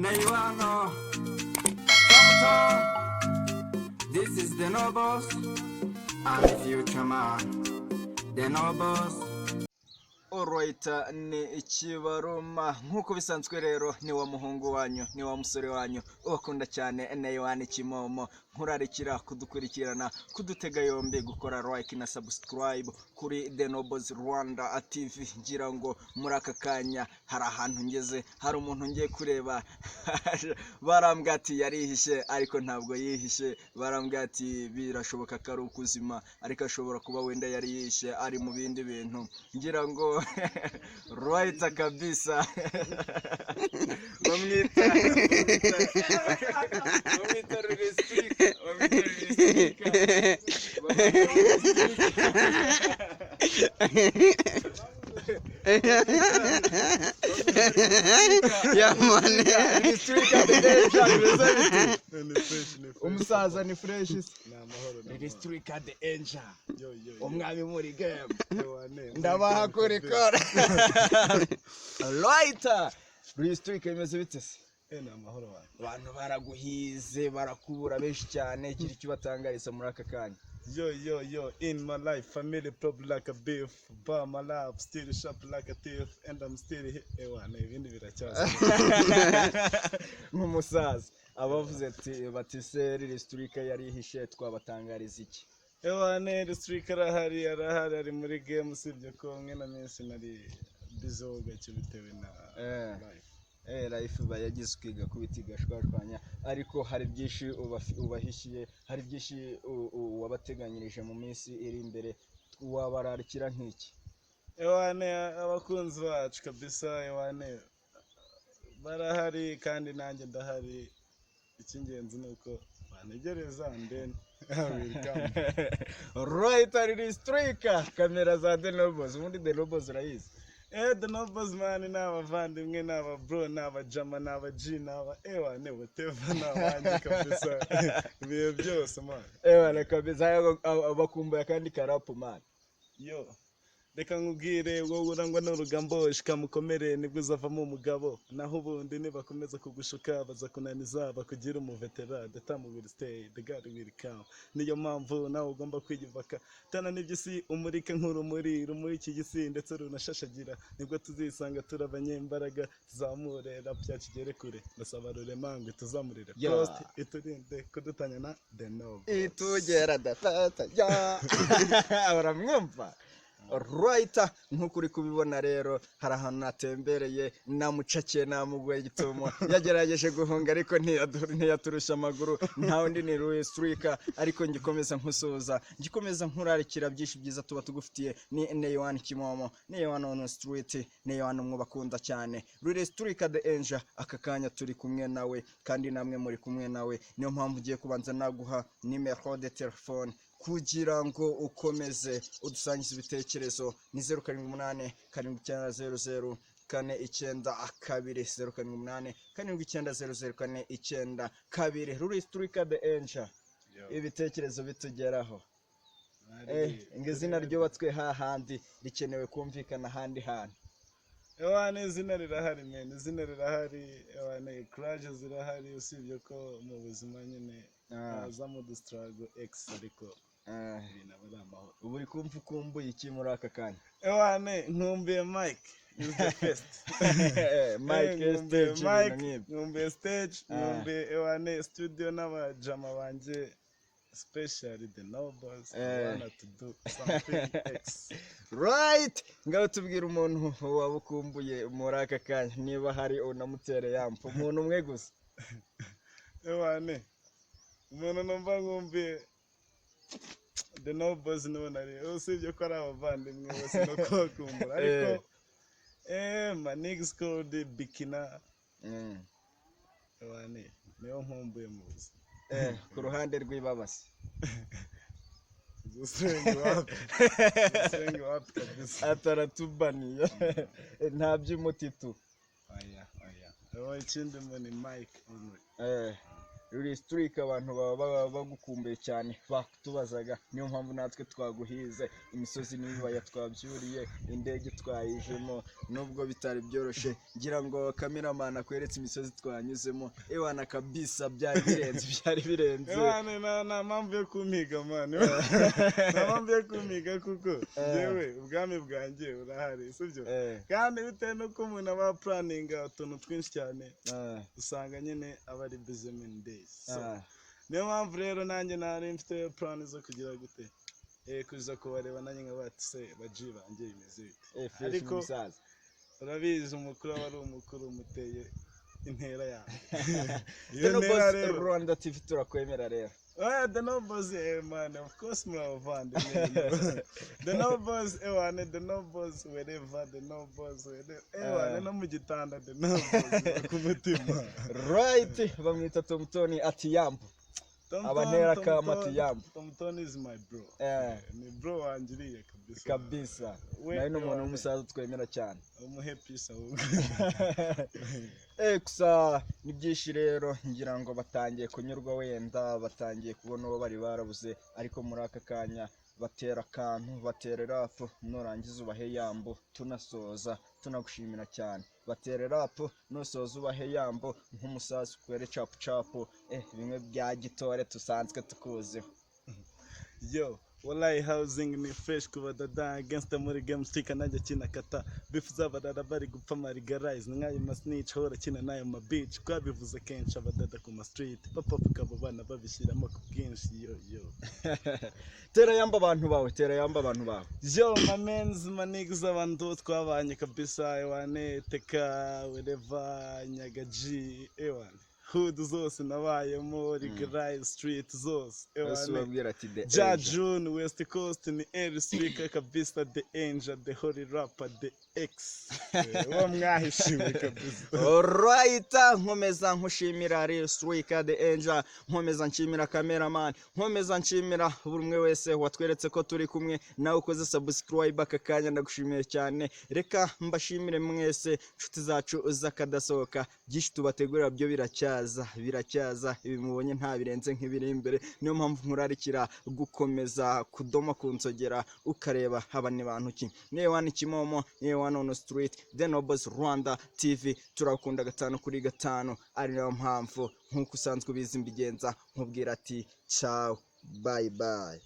Neiwano, Tom. This is the Nobles. I'm the future man. The Nobles. Alright, ni ikibaruma nk'uko bisanzwe rero, ni wa muhungu wanyu, ni wa musore wanyu ubakunda cyane, Neywane Kimomo. Nkurarikira kudukurikirana, kudutega yombi, gukora like na subscribe kuri The Nobles Rwanda TV. Ngira ngo muri aka kanya hari ahantu ngeze, hari umuntu ngiye kureba. Barambwira ati yarihishe, ariko ntabwo yihishe. Barambwira ati birashoboka ko ari ukuzima, ariko ashobora kuba wenda yari yihishe ari mu bindi bintu. Ngira ngo right kabisa, bamwita Rulistika, bamwita Rulistika, bamwita Rulistika. Yeah, man. Rulistika the Angel, bimeze bite? Ni fresh, ni fresh. Umusaza ni fresh se? Ni amahoro, ni amahoro. Rulistika the Angel. Yo, yo, yo. Umwami muri game. Ewane, Ndabaha kurikora right. Rulistika, bimeze bite se? Eh, ni amahoro wanjye. Abantu baraguhize, barakubura benshi cyane. Kiri kibatangariza muri aka kanya. Yo, yo, yo, in my life, family problem like a beef, bar my life, still sharp like a thief, and I'm still here. Ewane, ibindi biracyaza. Nk'umusaza abavuze ati bati se Rulistika yarihishe, twabatangariza iki? Ewane, Restrict arahari, arahari, ari muri game, usibye ko mwe na minsi nari busy ho gake bitewe na life. Eh, life iba yagize ukiga kubita igashwashwanya, ariko hari byinshi ubahishiye, hari byinshi wabateganyirije mu minsi iri imbere. Wabararikira nk'iki? Ewane, abakunzi bacu kabisa, ewane, barahari kandi nanjye ndahari. Icy'ingenzi ni uko bantegereza and then I will come. Right, Rulistika, kamera za The Nobles. Ubundi The Nobles urayizi? Eh, The Nobles man, ni abavandimwe, ni aba bro, ni abajama, ni aba G, ni aba ewane, whatever, ni abanjye kabisa ibihe byose, man. Ewana kabisa, bakumbuye akandi karapu, man. Yo, reka nkubwire, wowe urangwa n'urugambo, shikamukomere, nibwo uzavamo umugabo. Naho ubundi nibakomeza kugushuka, bazakunaniza bakugira umuvetera. The time will stay, the God will come. Niyo mpamvu nawe ugomba kwiyubaka, tana n'iby'isi, umurike nk'urumuri rumuri iki gisi ndetse runashashagira. Nibwo tuzisanga turi abanyembaraga, tuzamure rap yacu igere kure. Ndasaba Rurema ngo ituzamurire post, iturinde kudutanya na The Noble. Itugera dafata ya baramwumva. Right, nk'uko uri kubibona rero, hari ahantu natembereye, namucakiye, namuguye gitumo. Yagerageje guhunga ariko ntiyaturusha amaguru. Nta wundi ni Rulistika. Ariko ngikomeza nkusuhuza, ngikomeza nkurarikira byinshi byiza tuba tugufitiye, ni Neywan Kimomo, Neywan on street, Neywan umwe bakunda cyane, Rulistika the Angel. Aka kanya turi kumwe nawe kandi namwe muri kumwe nawe. Niyo mpamvu ugiye kubanza naguha nimero de telefone kugira ngo ukomeze udusangize ibitekerezo. Ni 0787900492, 0787900492. Rulistika the Angel, ibitekerezo bitugeraho. Ngo izina ryubatswe hahandi rikenewe kumvikana ahandi hantu. Ewane, izina rirahari man, izina rirahari. Ewane, courage zirahari, usibye ko mu buzima nyine hazamo udustruggle x, ariko ibintu aba ari amahoro. Ubu uri kumva ukumbuye iki muri aka kanya? Ewane, nkumbuye Mike is the first. Mike. Eh, nkumbuye stage, Mike, ibintu nk'ibyo. Nkumbuye stage, nkumbuye ewane studio n'abajama banjye, especially The Nobles. I wanna to do something X. Right, ngaho tubwira umuntu waba ukumbuye muri aka kanya, niba hari unamutere yampa umuntu umwe gusa. Ewane, umuntu numva nkumbuye, The Nobles nibo nari, usibye ko ari abavandimwe bose no kubakumbura, ariko my niggas called Bikina. Ewane, niyo nkumbuye mu buzima. Eh, ku ruhande rw'ibabasi? Gusenga wapi, gusenga wapi kabisa. Ataratubaniye, nta by'umutitu. Oya, oya. Aho ikindi ngo ni Mike only. Eh, Real Streak, abantu baba bagukumbuye cyane, bakutubazaga, niyo mpamvu natwe twaguhize. Imisozi n'ibibaya twabyuriye, indege twayijemo nubwo bitari byoroshye. Ngira ngo cameraman akweretse imisozi twanyuzemo. Ewana kabisa, byari birenze, byari birenze. Ewana, nta mpamvu yo kumpiga, man, nta mpamvu yo kumpiga, kuko njyewe ubwami bwanjye burahari, sibyo? Eh. Kandi bitewe n'uko umuntu aba planninga utuntu twinshi cyane, usanga nyine aba ari busy many days. So, niyo mpamvu rero nanjye nari mfite plan zo kugira gute, kuza kubareba nanjye nka bati: "Se baji banjye, bimeze bite?" Fresh. Ariko Umusaza. urabizi, umukuru aba ari umukuru, umuteye intera yawe iyo The ntera Nobles rero. Rwanda TV turakwemera rero. Ah, The Nobles, man, of course muri abavandimwe. The Nobles, wane, The Nobles wherever, The Nobles wherever, wane, no mu gitanda, The Nobles ku mutima. Right, bamwita Tomtoni ati yambu. Tom Abantera Tom, kama Tom ati yambu. Tom Tom is my bro. Ni bro wanjye uriya kabisa. Kabisa. We Nawe ni umuntu wane. w'umusaza twemera cyane. Umuhe peace ahubwo. Gusa ni byinshi rero, ngira ngo batangiye kunyurwa, wenda batangiye kubona uwo bari barabuze, ariko muri aka kanya batera akantu, batera rap, nurangiza ubahe yambu, tunasoza tunagushimira cyane. Batera rap, nusoza ubahe yambu nk'umusaza, ukwere capu capu, bimwe bya gitore tusanzwe tukuziho. Yo, wallahi housing ni fresh kuba dada gangster muri game stick, nanjye akina kata beef z'abarara bari gupfa marigarize, ni nk'ayo ma snitch ahora akina n'ayo ma bitch. Twabivuze kenshi, abadada ku ma street bapapuka, abo bana babishyiramo ku bwinshi, yo yo. Tera yamba abantu bawe, tera yamba abantu bawe. Yo, my mans, my niggas, abantu twabanye kabisa, ewane, teka wherever, Nyagaji, ewane, hood zose nabayemo, rigarize street zose. Ese ewane ubabwira ati the Ja Angel. June West Coast ni El Speaker kabisa, the Angel, the Holy Rapper, the X. Uwo mwahishiwe kabisa. Alright, nkomeza nkushimira Real Streaker the Angel, nkomeza nshimira cameraman, nkomeza nshimira buri umwe wese watweretse ko turi kumwe. Nawe ukoze subscribe aka kanya, ndagushimiye cyane. Reka mbashimire mwese inshuti zacu z'akadasohoka. Byinshi tubategurira byo biracyaza, biracyaza. Ibi mubonye nta birenze nk'ibiri imbere, niyo mpamvu nkurarikira gukomeza kudoma ku nsogera ukareba aba ni bantu ki. Niwe wani Kimomo, niwe wani on street, The Nobles Rwanda TV, turakunda 5 kuri 5, ari nayo mpamvu nk'uko usanzwe ubizi mbigenza nkubwira ati ciao, bye bye.